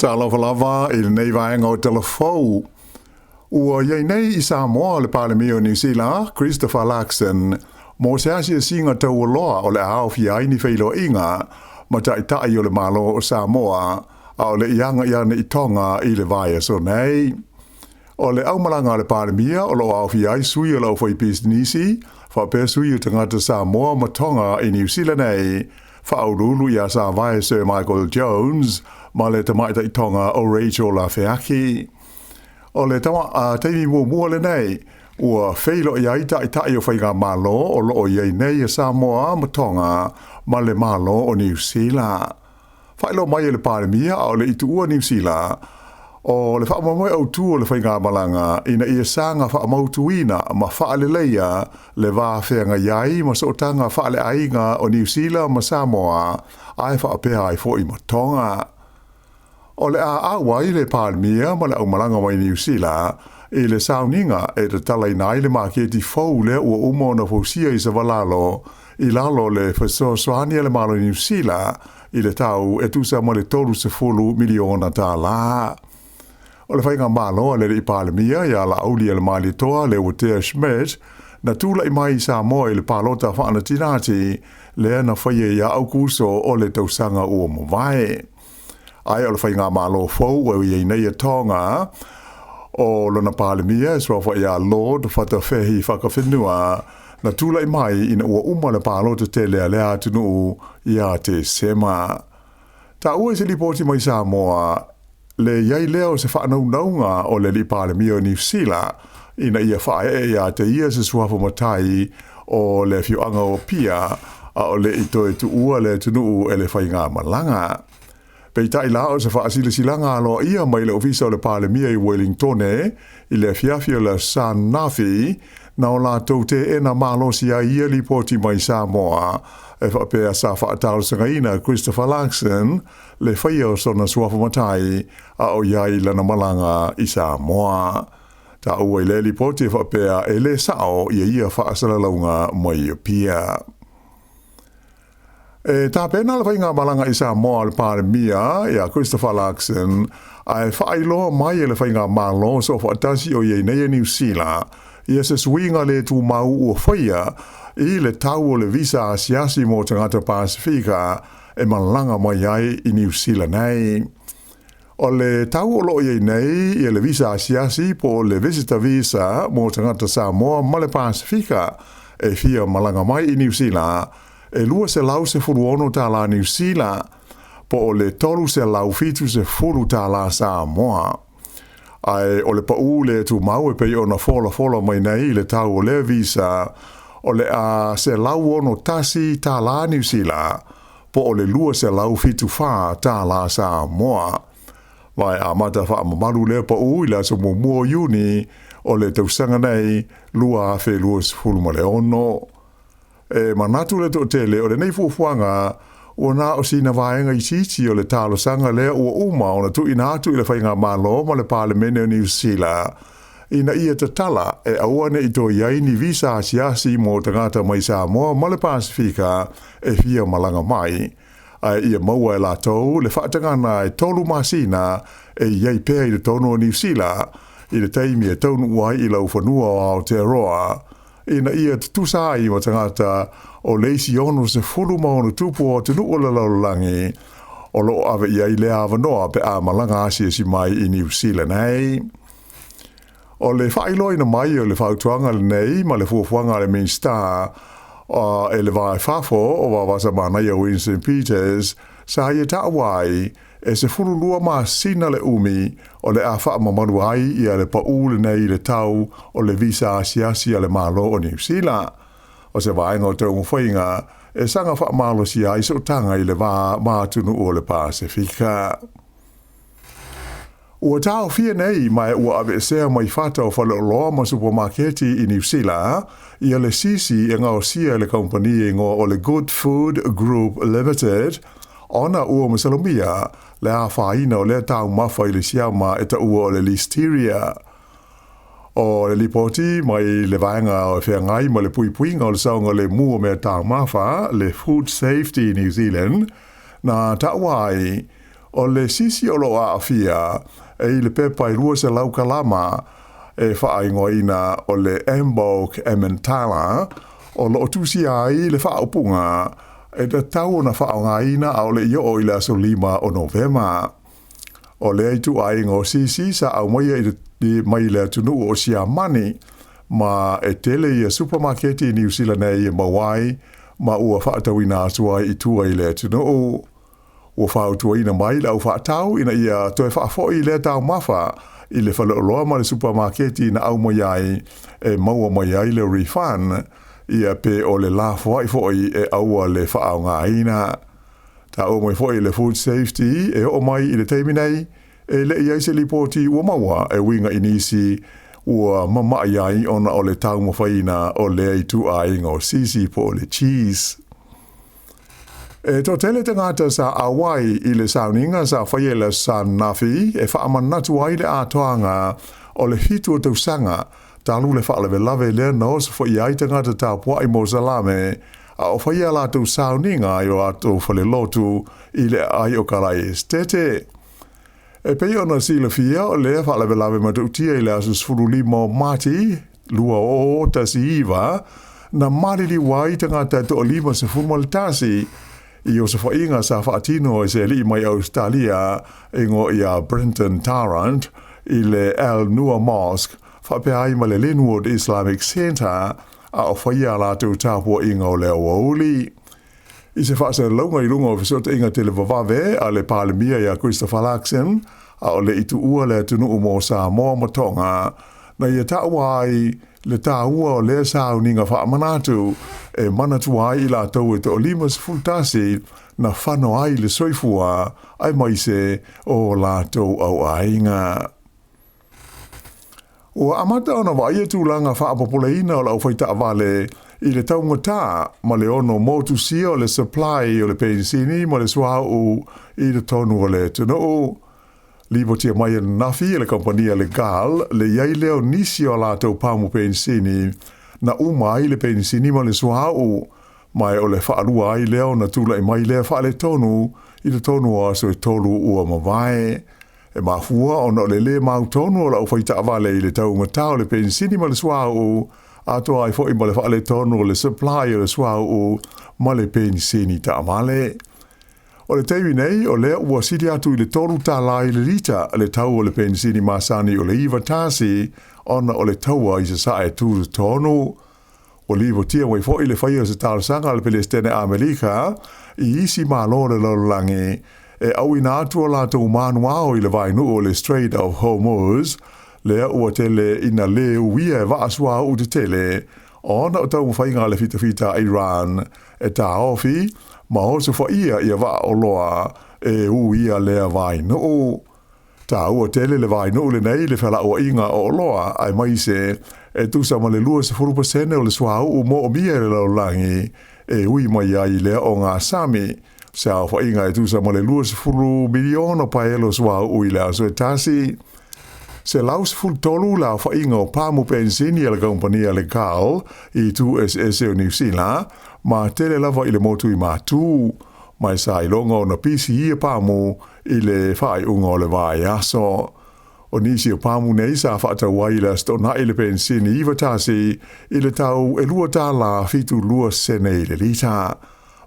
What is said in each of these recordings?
Talofa lava i lenei vaega o Tala Fou. Ua i ai nei i Samoa le Palemia o Niu Sila, Christopher Luxon, mo se asiasiga taualoa o le a aofia ai ni feiloaiga ma taitai o le Malo o Samoa a o le i agai ane i Tonga i le vaiaso nei. O le aumalaga a le Palemia o lo o aofia ai sui o le aufaipisinisi, faapea sui o tagata Samoa ma Tonga i Niu Sila nei, Faauluulu ia Savae Sir Michael Jones ma le tamaitai Tonga o Rachel Lafeaki. O le taimi muamua lenei ua feiloai ai taitai o faigamalo o lo o i ai nei a Samoa ma Tonga ma le Malo o Niu Sila. Faailoa mai e le Palemia a o le i tuua Niu Sila, o le faamoemoe autu o le faigamalaga ina ia saga faamautuina ma faaleleia le va feagai ai ma sootaga faaleaiga o Niu Sila ma Samoa ae faapea ai foi ma Tonga. O le a auai le Palemia ma le aumalaga mai Niu Sila i le sauniga e tatalaina ai le maketi fou lea ua uma ona fausia i Savalalo i lalo o le fesoasoani a le Malo o Niu Sila i le tau e tusa ma le $30 miliona. O le faigamalo a le alii Palemia ia Laaulialemalietoa Leuatea Schmidt na tulai mai i Samoa i le palota faanatinati lea na faia ia Aukuso o le tausaga ua mavae. Ae o le faigamalo fou ua i ai nei a Tonga, o lona Palemia e suafa ia Lord Fatafehi Fakafanua, na tulai mai ina ua uma le palota tele a lea atunuu ia Tesema. Taua i se lipoti mai Samoa, le i ai lea o se faanaunauga o le alii Palemia o Niu Sila ina ia faaee ia te ia se suafa matai o le afioaga o Apia a o le i toe tuua le atunuu e le faigamalaga. Peitai la o se faasilasilaga aloaia mai le Ofisa o le Palemia i Wellingtone i le afiafi o le Aso Sa ananafi, na o latou teena malosi ai ia lipoti mai Samoa e faapea sa faatalosagaina Christopher Luxon le faia o sona suafa matai a o i ai lana malaga i Samoa. Taua i lea lipoti e faapea e le sao ia ia faasalalauga mai Apia. E tapena le faigamalaga i Samoa a le Palemia ia Christopher Luxon ae faailoa mai e le faigamalo soofaatasi o i ai nei a Niu Sila ia se suiga le tumau ua faia i le tau o le visa asiasi mo tagata Pasefika e malaga mai ai i Niu Sila nei. O le tau o lo o i ai nei ia le visa asiasi po o le visitor visa mo tagata Samoa ma le Pasefika e fia malaga mai i Niu Sila e $216 Niu Sila po o le $370 Samoa. Ae o le paʻū le tumau e pei ona folafola mai nei i le tau o lea visa o le a $161 Niu Sila po o le $274 Samoa. Ma e amata faamamalu lea paʻū i le aso 1 o Iuni o le tausaga nei 2026. E manatu le toatele o lenei fuafuaga ua na o sina vaega itiiti o le talosaga lea ua uma ona tuuina atu i le Faigamalo ma le Palemene o Niu Sila ina ia tatala e aua ne i toe i ai ni visa asiasi mo tagata mai Samoa ma le Pasefika e fia malaga mai, ae ia maua e latou le faatagana e 3 masina e i ai pea i totonu o Niu Sila i le taimi e taunuu ai i laufanua o Aotearoa, ina ia tutusa ai ma tagata o le isi 66 o atunuu o le lalolagi o lo o ave i ai lea avanoa pe a malaga asiasi mai i Niu Sila nei. O le faailoaina mai o le fautuaga lenei ma le fuafuaga a le Minisita e le Va i Fafo o Vavasa Manaia Winston Peters sa ia taua ai e 12 masina le umi o le a faamamalu ai ia le paʻū lenei i le tau o le visa asiasi a le Malo o Niu Sila. O se vaega o taumafaiga e saga faamalosia ai sootaga i le va ma atunuu o le Pasefika. Ua taofia nei ma e ua aveesea mai fata o faleoloa ma supamaketi i Niu Sila ia le sisi e gaosia e le kamupani e igoa o le Good Food Group Limited ona ua masalomia le afaina o lea taumafa i le siama e taua o le Listeria. O le lipoti mai le vaega o feagai ma le puipuiga o le saogalemu o mea taumafa, le Food Safety New Zealand, na taua ai. O le sisi o loo aafia e i le pepa e 200 kalama e faaigoaina o le Emboc Emmentaler o loo tusia ai le faaupuga e tatau ona faaaogaina a o le i oo i le aso 5 o Novema. O lea ituaiga o sisi sa aumaia i mai le atunuu o Siamani ma e tele ia supamaketi i Niu Sila nei e maua ai ma ua faatauina atu ai i tua i le atunuu. Ua fautuaina mai le au faatau ina ia toe faafoi lea taumafa i le faleoloa ma le supamaketi na aumai ai e maua mai ai le refund, ia pe o le lafoai foi e aua le faaaogaina. Taua mai foi le Food Safety e oo mai i le taimi nei, e le i ai se lipoti ua maua e uiga i nisi ua mama'i ai ona o le taumafaiina o lea ituaiga o sisi po o le cheese. E toatele tagata sa auai i le sauniga sa faia i le Aso Sa ananafi e faamanatu ai le atoaga o le 7 o tausaga talu le faalavelave lea na osofaia ai tagata tapuai Mosalame a o faia a latou sauniga i o latou falelotu i le aai o Kalaesetete. E pei ona silafia o lea faalavelave matautia i le aso 15 o Mati 2019, na maliliu ai tagata e toa-51 i osofaiga sa faatino e se alii mai Ausetalia e igoa ia Brenton Tarrant i le Al Noor Mosque faapea ai ma le Linwood Islamic Centre a o faia a latou tapuaiga o le aoauli. I se faasalalauga i luga o fesootaiga televavave a le Palemia ia Christopher Luxon, a o le i tuua le atunuu mo Samoa ma Tonga, na ia taua ai le taua o lea sauniga faamanatu e manatua ai i latou e toa-51 na fano ai le soifua aemaise o latou auaiga. Ua amata ona vaaia tulaga faapopoleina o le aufaitaavale i le taugata ma le ono motusia o le supply o le penisini ma le suauu i totonu o le atunuu. Lipotia mai ananafi e le kamupani a le GAL le i ai lea o nisi o a latou pamu penisini na uma ai le penisini ma le suauu, ma o le faalua ai lea ona tulai mai lea faaletonu i totonu o aso e 3 ua mavae. E mafua ona o le lē mautonu o le aufaitaavale i le taugata o le penisini ma le suauu, atoa ai foi ma le faaletonu o le supply o le suauu ma le penisini taavale. O le taimi nei, o lea ua sili atu i le $3 i le lita le tau o le penisini masani o le 91 ona o le taua i sasae tutotonu. Ua lipotia mai foi le faia o se talosaga a le Pelesitene Amerika i isi Malo o le lalolagi e auina atu o latou manuao i le vaenuu o le Strait of Hormuz, lea ua tele ina lē uia e vaa suauu tetele ona o taumafaiga a le fitafita a Iran e taofi ma osofaia ia vaa oloa e uia lea vaenuu. Taua tele le vaenuu lenei i le felauaiga o oloa aemaise e tusa ma le 20% o le suauu moomia e le lalolagi e ui mai ai i lea ogasami, se aofaiga e tusa ma le 20 miliona paelo suauu i le aso e tasi. 113 le aofaiga o pamu penisini a le kamupani a le GAL i itu eseese o Niu Sila, ma tele lava i le motu i Matū, ma e sa iloga ona pisi ia pamu i le faaiuga o le vaiaso. O nisi o pamu nei sa faatau ai i le Aso Toonai le penisini 91 i le tau e $2.72 i le lita.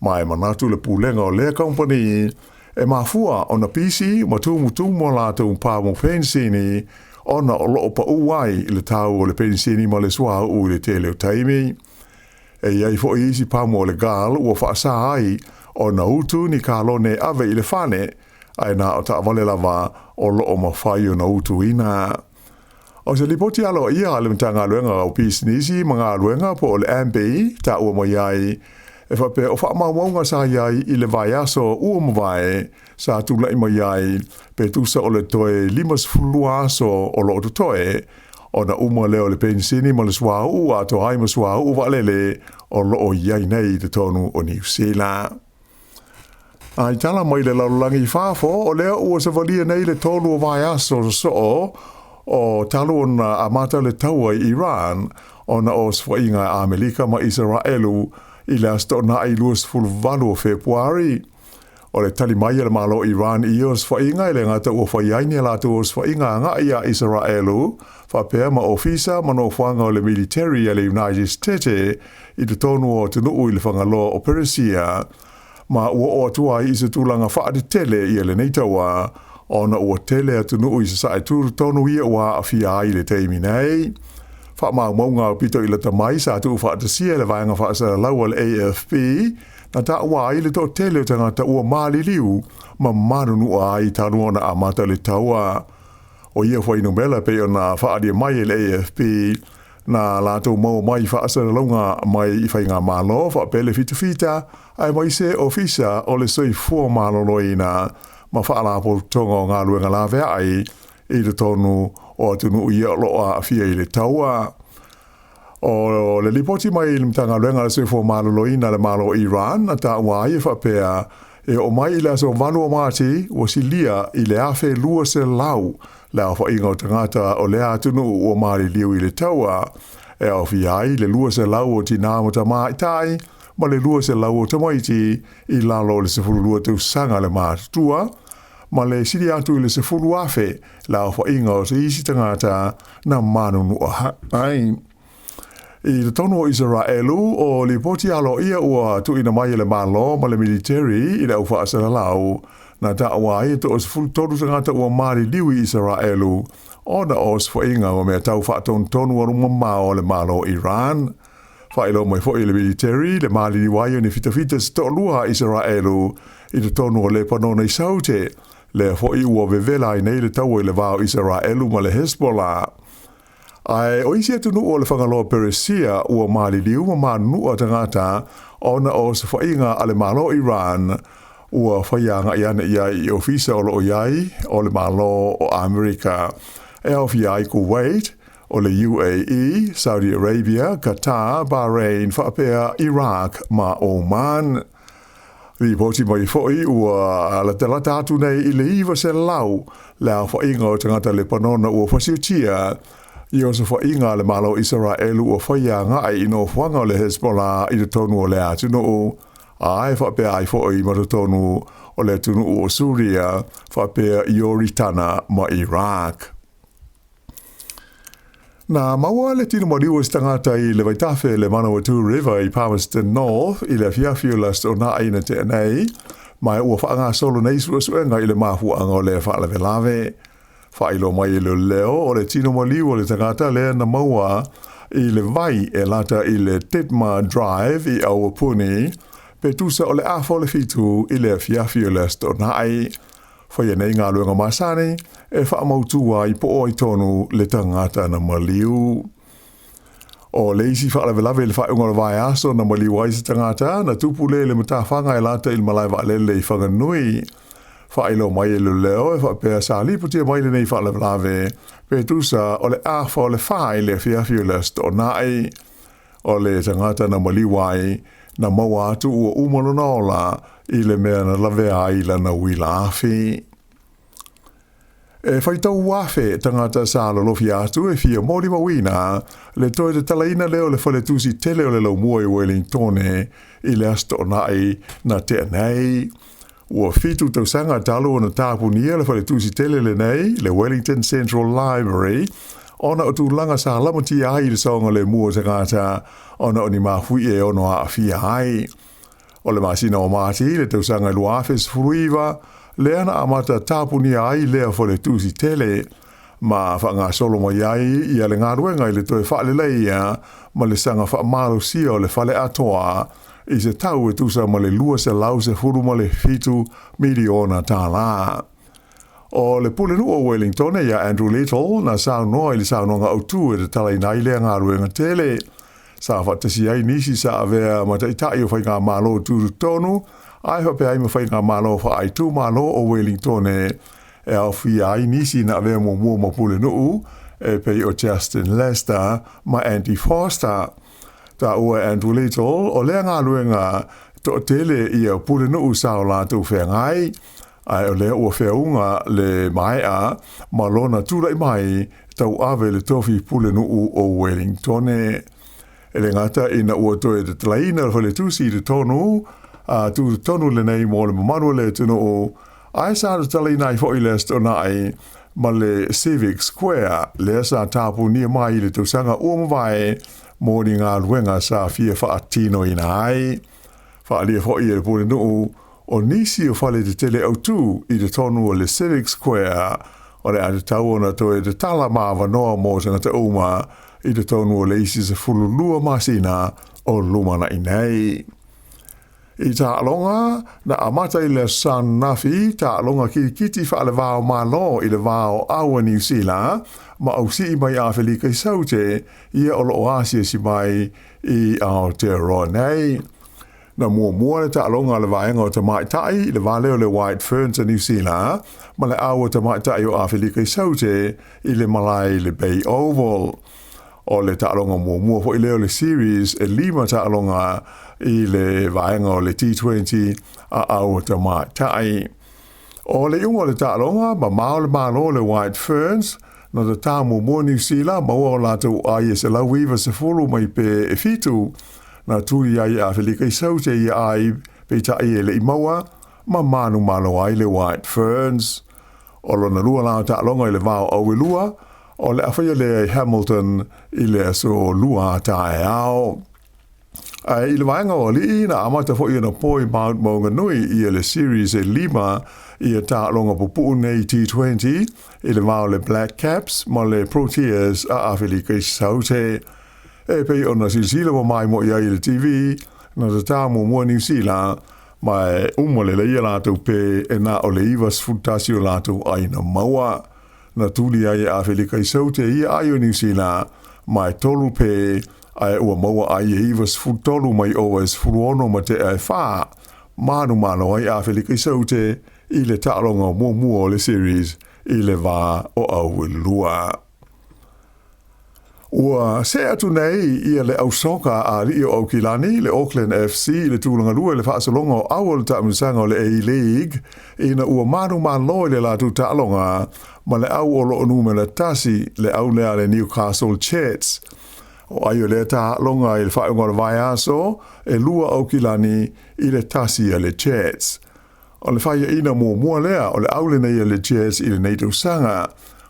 Ma e manatu le pulega o lea kamupani e mafua ona pisi ma tumutumu a latou pamu penisini ona o loo paū ai le tau o le penisini ma le suauu i le tele o taimi. E i ai foi isi pamu o le GAL ua faasā ai ona utu ni kalone ave i le fale, ae na o taavale lava o loo mafai ona utuina. O se lipoti aloaia a le Matagaluega o Pisinisi ma Galuega po o le MB taua mai ai e faapea o faamaumauga sa i ai i le vaiaso ua mavae sa tulai mai ai pe tusa o le toe 52 aso o loo totoe ona uma lea o le penisini ma le suauu atoa ai ma suauu vaalele o loo i ai nei i totonu o Niu Sila. A i tala mai le lalolagi i fafo, o lea ua savalia nei le 3 o vaiaso sosoo o talu ona amata le taua i Iran ona o osofaiga a Amerika ma Isaraelu i le Aso Toonai 28 o Fepuari. O le tali mai a le Malo o Iran i ia osofaiga e le gata ua fai ai ni a latou osofaiga agai iā Isaraelu faapea ma ofisa ma nofoaga o le militeri a le United Stete i totonu o atunuu i le Fagaloa o Peresia ma ua oo atu ai i se tulaga faatetele ia lenei taua ona ua tele atunuu i sasae tutotonu ia ua aafia ai i le taimi nei. Faamaumauga aupito i lata mai sa tuufaatasia e le vaega faasalalau a le AFP na taua ai le toatele o tagata ua maliliu ma manunua ai talu ona amata le taua. O ia fuainumera pei ona faaalia mai e le AFP na latou maua mai i faasalalauga mai i faigamalo faapea le fitafita aemaise Ofisa o le Soifua Maloloina ma Faalapotopotoga o Galuega Laveai i totonu o atunuu ia o lo o aafia i le taua. O le lipoti mai i le Matagaluega a le Soifua Maloloina a le Malo o Iran na taua ai e faapea, e oo mai i le aso 8 o Mati, ua silia i le 1,200 le aofaiga o tagata o lea atunuu ua maliliu i le taua, e aofia ai le 200 o tinā ma tamaitai ma le 200 o tamaiti i lalo o le 12 tausaga le matutua, ma le sili atu i le 10,000 le aofaiga o se isi tagata na manunua ai. I totonu o Isaraelu, o lipoti aloaia ua tuuina mai e le Malo ma le militeri i le au faasalalau, na taua ai e toa 13 tagata ua maliliu i Isaraelu ona o osofaiga ma mea tau faatonutonu alumamao a le Malo o Iran. Faailoa mai foi e le militeri le maliliu ai o ni fitafita se toalua a Isaraelu i totonu o Lepanona i Saute, lea foi ua vevela ai nei le taua i le va o Isaraelu ma le Hezbollah. Ae o isi atunuu o le Fagaloa Peresia ua maliliu ma manunua tagata ona o osofaiga a le Malo o Iran ua faia agai ane i ai i ofisa o lo o i ai o le Malo o Amerika, e aofia ai Kuwait, o le UAE, Saudi Arabia, Qatar, Bahrain faapea Iraq ma Oman. Lipoti mai foi ua latalata atu nei i le 900 le aofaiga o tagata Lepanona ua fasiotia i osofaiga a le Malo o Isaraelu ua faia agai i nofoaga o le Hezbollah i totonu o lea atunuu, a e faapea ai foi ma totonu o le atunuu o Suria faapea Ioritana ma Iraq. Na maua le tino maliu o se tagata i le vaitafe le Manawatu River i Palmerston North i le afiafi o le Aso Toonai na tea nei, ma ua faagasolo nei suesuega i le mafuaaga o lea faalavelave. Faailoa mai e leoleo o le tino maliu o le tagata lea na maua i le vai e lata i le Dittmar Drive i Awapuni, pe tusa o le afa o le 7 i le afiafi o le Aso Toonai. Faia nei galuega masani e faamautu ai po o ai tonu le tagata na maliu. O le isi faalavelave i le faaiuga o le vaiaso na maliu ai se tagata, na tupu lea i le matafaga e lata i le malae vaalele i Whanganui. Faailoa mai e leoleo e faapea sa lipotia mai lenei faalavelave pe tusa o le afa o le 4 i le afiafi o le Aso Toonai. O le tagata na maliu ai, na maua atu ua uma lona ola i le mea na lavea ai lana uila afi. E faitau afe tagata sa lolofi atu e fia molimauina le toe tatalaina lea o le faletusi tele o le laumua i Wellingtone i le Aso Toonai na tea nei. Ua 7 tausaga talu ona tapunia le faletusi tele lenei, le Wellington Central Library, ona o tulaga sa lamatia ai i le saogalemu o tagata ona o ni mafuie e ono aafia ai. O le masina o Mati le tausaga 2019, lea na amata tapunia ai lea faletusi tele, ma faagasolo mai ai ia le galuega i le toe faaleleia ma le saga faamalosia o le fale atoa i se tau e tusa ma le $217 miliona tālā. O le pulenuu o Wellington ia Andrew Little na saunoa i le saunoaga autū e tatalaina ai lea galuega tele. Sa faatasi ai nisi sa avea ma taitai o faigamalo tutotonu ae faapea ai ma faigamalo faaitumalo o Wellington e aofia ai nisi na avea muamua ma pulenuu e pei o Justin Lester ma Andy Foster. Taua e Andrew Little o lea galuega toatele ia pulenuu sa o latou feagai, ae o lea ua feauga le maea ma lona tulai mai tauave le tofi pulenuu o Wellingtone. E le gata ina ua toe tatalaina le faletusi i totonu tutotonu lenei mo le mamalu o le atunuu, ae sa tatalaina ai foi le Aso Toonai ma le Civic Square lea sa tapunia mai i le tausaga ua mavae mo ni galuega sa fia faatinoina ai. Faaalia foi e le Pulenuu o nisi o fale tetele autū i totonu o le Civic Square o le a tatau ona toe tatala ma avanoa mo tagata uma i totonu o le isi 12 masina o lumanai nei. I taaloga, na amata i le aso ananafi taaloga kirikiti faale-va o Malo i le va o Aua Niu Sila ma Ausii mai Afelika i Saute ia o lo o asiasi mai i Aotearoa nei. Na muamua le taaloga a le vaega o tamaitai i le va lea o le White Ferns a Niu Sila ma le Aua Tamaitai o Afelika i Saute i le malae i le Bay Oval. O le taaloga muamua foi lea o le series e lima taaloga i le vaega o le T20 a Aua Tamaitai. O le iuga o le taaloga, mamao le Malo le White Ferns, na tatā muamua Niu Sila, maua o latou ai e 190 mai pe e fitu, na tuli ai e Afelika i Saute ia ai, peitai e le i maua, ma manumalo ai le White Ferns. O lona lua la o taaloga i le va o Auelua, o le a faia lea i Hamilton i le aso Lua taeao. Ae i le vaega o alii, na amata foi ona po i Mount Maunganui ia le series e lima ia taaloga pupuu nei T20 i le va o le Black Caps ma le Proteas a Afelika i Saute. E pei ona silasila mamaimoa i ai i le TV, na tatā muamua Niu Sila, ma e uma lelei a latou pē e na o le 91 o latou ai na maua. Na tuli ai e Afelika i Saute ia ai o Niu Sila, ma e tolu pē, ae ua maua ai e 93 mai ova e 16 ma tea e 4. Manumalo ai Afelika i Saute i le taaloga muamua o le series i le va o Auelua. Ua see atu nei ia le ausoka a alii o Aukilani, le Auckland FC i le tulaga lua i le faasologa o au o le taamilosaga o le A-League ina ua manumalo i le latou taaloga ma le au o lo o numera tasi, le au lea a le Newcastle Jets. O ai o lea taaloga i le faaiuga o le vaiaso, e lua Aukilani i le tasi a le Jets. O le faiaina muamua lea o le au lenei a le Jets i lenei tausaga.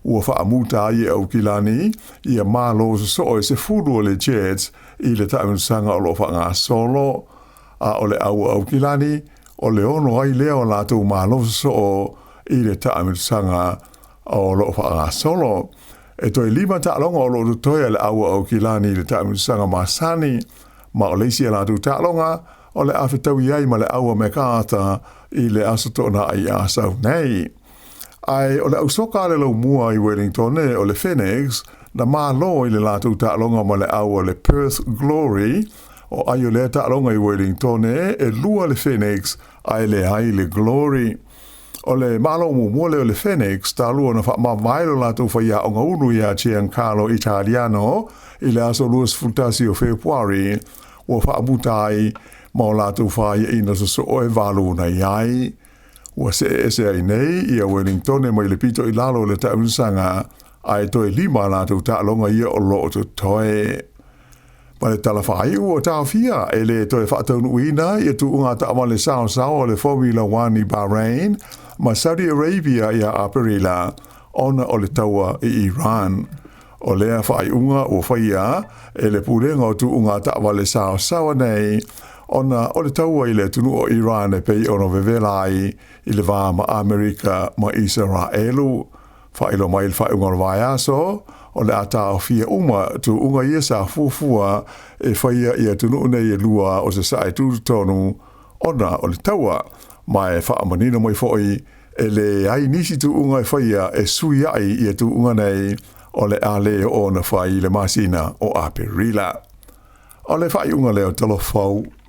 Ua faamuta ai e Aukilani ia malo sosoo e 10 o le Jets i le taamilosaga o lo o faagasolo. A o le au a Aukilani, o le ono ai lea o latou malo sosoo i le taamilosaga o lo o faagasolo. E toe lima taaloga o lo o totoe a le au a Aukilani i le taamilosaga masani, ma o le isi a latou taaloga o le a fetaui ai ma le au a MacArthur i le Aso Toonai a Asau nei. Ae o le ausoka a le laumua i Wellington o le Phoenix, na malo i le latou taaloga ma le au a le Perth Glory, o ai o lea taaloga i Wellington e lua le Phoenix ae leai le Glory. O le malo muamua lea o le Phoenix talu ona faamavae lo latou faiaoga ulu iā Giancarlo Italiano i le aso 21 o Fepuari, ua faamuta ai ma o latou faiaina sosoo e valu nei ai. Ua see ese ai nei ia Wellingtone mai le pito i lalo o le taamilosaga, ae toe lima a latou taaloga ia o lo o totoe. Ma le tala faaiu ua taofia e le toe faataunuuina ia tuuga taavale saosaoa o le Formula One i Bahrain ma Saudi Arabia ia Aperila ona o le taua i Iran. O lea faaiuga ua faia e le Pulega o Tuuga Taavale Saosaoa nei ona o le taua i le atunuu o Iran e pei ona vevela ai i le va ma Amerika ma Isaraelu. Faailoa mai i le faaiuga o le vaiaso, o le a taofia uma tuuga ia sa fuafua e faia i atunuu nei e lua o sasae tutotonu ona o le taua, ma e faamanino mai foi e leai nisi tuuga e faia e suiai ia tuuga nei o le a le oo ona fai i le masina o Aperila. O le faaiuga lea o Talofa.